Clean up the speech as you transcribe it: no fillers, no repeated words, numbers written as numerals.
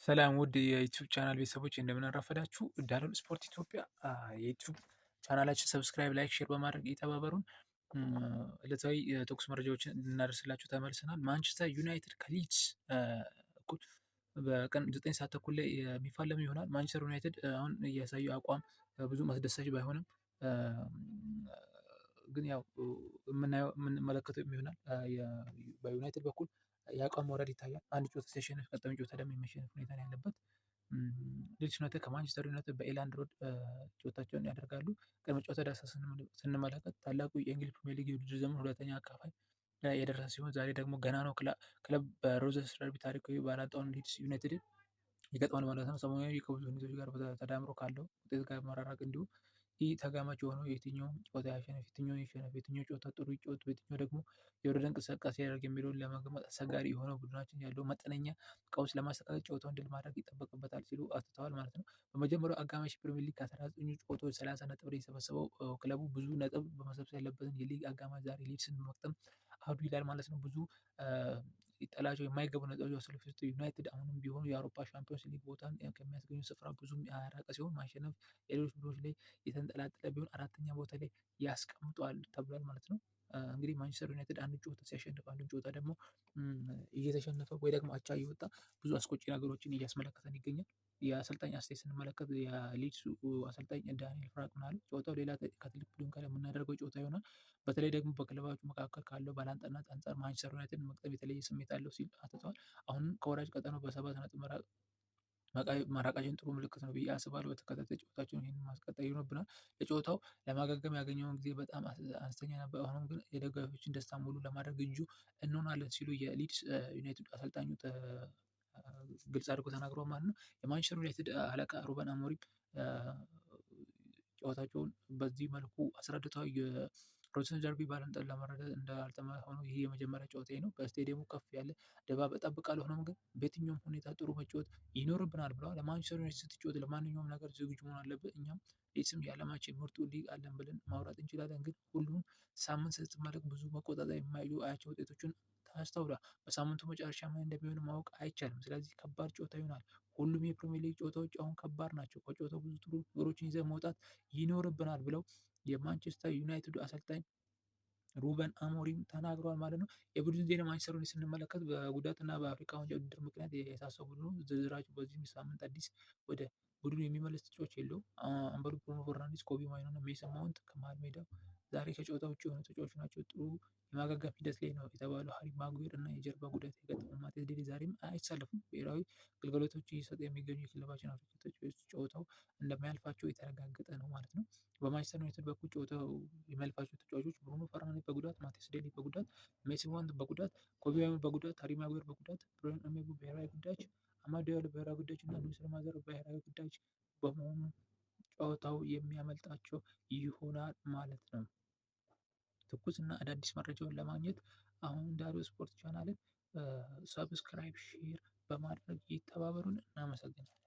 ሰላም ውድ የዩቲዩብ ቻናል ቤተሰቦች፣ እንደምን አረፈዳችሁ። ዳሎል ስፖርት ኢትዮጵያ የዩቲዩብ ቻናላችን subscribe፣ like፣ share በማድረግ የተባበሩን። ዕለታዊ ትኩስ መረጃዎችን እንድናደርስላችሁ ተመልሰናል። ማንቸስተር ዩናይትድ ከሊድስ እኩል በቀን 9 ሰዓት ተኩል ላይ የሚፋለም ይሆናል። ማንቸስተር ዩናይትድ አሁን እያሳየው አቋም ብዙም አስደሳች ባይሆንም ግን ያው የምናየው የምንመለከተው ይሆናል። በዩናይትድ በኩል የአቋም መውረድ ይታያል። አንድ ጨዋታ ሲያሸንፍ ቀጣዩን ጨዋታ ደግሞ የመሸነፍ ሁኔታ ነው ያለበት። ሊድስ ዩናይትድ ከማንቸስተር ዩናይትድ በኤላንድ ሮድ ጨዋታቸውን ያደርጋሉ። ቅድመ ጨዋታ ዳሰሳ ስንመለከት ታላቁ የእንግሊዝ ፕሪሚየር ሊግ የውድድር ዘመን ሁለተኛ አካፋይ ላይ የደረሰ ሲሆን ዛሬ ደግሞ ገናናው ክለብ በሮዘስ ደርቢ ታሪካዊ ባላንጣውን ሊድስ ዩናይትድን ይገጥማል ማለት ነው። ሰማያዊ ከብዙ ሁኔታዎች ጋር ተዳምሮ ካለው ውጤት ጋር መራራቅ እንዲሁም ይህ ተጋማች የሆነው የትኛውም ጨዋታ ያሸንፍ፣ የትኛው ይሸነፍ፣ የትኛው ጨዋታ ጥሩ ይጫወት፣ በየትኛው ደግሞ የወረደ እንቅስቃሴ ያደርግ የሚለውን ለመገመት አስቸጋሪ የሆነው ቡድናችን ያለው መጠነኛ ቀውስ ለማስተካከል ጨዋታውን ድል ማድረግ ይጠበቅበታል ሲሉ አትተዋል ማለት ነው። በመጀመሪያው አጋማሽ ፕሪሚየር ሊግ ከ19 ጨዋታዎች 30 ነጥብ የሰበሰበው ክለቡ ብዙ ነጥብ በመሰብሰብ ያለበትን የሊግ አጋማሽ ዛሬ ሊድስን መግጠም አህዱ ይላል ማለት ነው። ብዙ ሊጠላቸው የማይገቡ ነጥቦች ያሰለፉት ዩናይትድ አሁንም ቢሆኑ የአውሮፓ ሻምፒዮንስ ሊግ ቦታን ከሚያስገኙ ስፍራ ብዙም ያራቀ ሲሆን ማሸነፍ የሌሎች ቡድኖች ላይ የተንጠላጠለ ቢሆን አራተኛ ቦታ ላይ ያስቀምጠዋል ተብሏል ማለት ነው። እንግዲህ ማንቸስተር ዩናይትድ አንድ ጨዋታ ሲያሸንፍ አንዱን ጨዋታ ደግሞ እየተሸነፈ ወይ ደግሞ አቻ እየወጣ ብዙ አስቆጪ ነገሮችን እያስመለከተን ይገኛል። የአሰልጣኝ አስተያየት ስንመለከት የሊድሱ አሰልጣኝ ዳንኤል ፍራቅ ምናሉ ጨዋታው ሌላ ከትልቅ ቡድን ጋር የምናደርገው ጨዋታ ይሆናል። በተለይ ደግሞ በክለባችሁ መካከል ካለው ባላንጣነት አንጻር ማንቸስተር ዩናይትድ መቅጠም የተለየ ስሜት አለው ሲል አትተዋል። አሁንም ከወራጅ ቀጠናው በ7 ነጥብ መራቃችን ጥሩ ምልክት ነው ብዬ አስባለሁ። በተከታታይ ጨዋታቸውን ይህንን ማስቀጠል ይኖርብናል። ለጨዋታው ለማገገም ያገኘውን ጊዜ በጣም አነስተኛ ነበር። አሁንም ግን የደጋፊዎችን ደስታ ሙሉ ለማድረግ እጁ እንሆናለን ሲሉ የሊድስ ዩናይትድ አሰልጣኙ ግልጽ አድርጎ ተናግሯል ማለት ነው። የማንቸስተር ዩናይትድ አለቃ ሩበን አሞሪም ጨዋታቸውን በዚህ መልኩ አስረድተዋል። የሮዝን ደርቢ ባላንጣን ለመረዳት እንዳልተማ ሆኖ ይህ የመጀመሪያ ጨዋታዬ ነው። በስቴዲየሙ ከፍ ያለ ድባብ እጠብቃለሁ። ሆኖም ግን በየትኛውም ሁኔታ ጥሩ መጫወት ይኖርብናል ብለዋል። ለማንቸስተር ዩናይትድ ስትጫወት ለማንኛውም ነገር ዝግጁ መሆን አለብህ። እኛም ሊድስም የዓለማችን ምርጡ ሊግ አለን ብለን ማውራት እንችላለን። ግን ሁሉም ሳምንት ስትመለክ ብዙ መቆጣጠር የማዩ አያቸው ውጤቶችን ታስተውሏል። በሳምንቱ መጨረሻ ምን እንደሚሆን ማወቅ አይቻልም። ስለዚህ ከባድ ጨዋታ ይሆናል። ሁሉም የፕሪሚየር ሊግ ጨዋታዎች አሁን ከባድ ናቸው። ከጨዋታው ብዙ ጥሩ ነገሮችን ይዘን መውጣት ይኖርብናል ብለው የማንቸስተር ዩናይትድ አሰልጣኝ ሩበን አሞሪም ተናግሯል ማለት ነው። የቡድን ዜና ማንቸስተርን ስንመለከት በጉዳትና በአፍሪካ ዋንጫ ውድድር ምክንያት የታሰቡ ቡድኑ ዝርዝራቸው በዚህ ሳምንት አዲስ ወደ ቡድኑ የሚመለስ ተጫዋች የለውም። አምበሉ ብሩኖ ፈርናንዴስ፣ ኮቢ ማይኖ እና ሜሰን ማውንት ከመሃል ሜዳው ዛሬ ከጨዋታ ውጭ የሆኑ ተጫዋቾች ናቸው። ጥሩ የማገገም ሂደት ላይ ነው የተባለው ሃሪ ማጉዌር እና የጀርባ ጉዳት የገጠመው ማቴስ ዴሊ ዛሬም አይሰለፉም። ብሔራዊ ግልጋሎቶች እየሰጠ የሚገኙ የክለባችን አፍሪካ ተጫዋቾች ጨዋታው እንደማያልፋቸው የተረጋገጠ ነው ማለት ነው። በማንቸስተር ዩናይትድ በኩል ጨዋታው የሚያልፋቸው ተጫዋቾች ብሩኖ ፈርናንዴዝ በጉዳት፣ ማቴስ ዴሊ በጉዳት፣ ሜሰን ማውንት በጉዳት፣ ኮቢ ማይኖ በጉዳት፣ ሃሪ ማጉዌር በጉዳት፣ ብራያን ምቤሞ ብሔራዊ ጉዳዮች፣ አማድ ዲያሎ ብሔራዊ ጉዳዮች እና ኑስር ማዝራዊ ብሔራዊ ጉዳዮች በመሆኑ ጨዋታው የሚያመልጣቸው ይሆናል ማለት ነው። ትኩስ እና አዳዲስ መረጃውን ለማግኘት አሁን ዳሎ ስፖርት ቻናልን subscribe፣ share በማድረግ ይተባበሩን። እናመሰግናለን።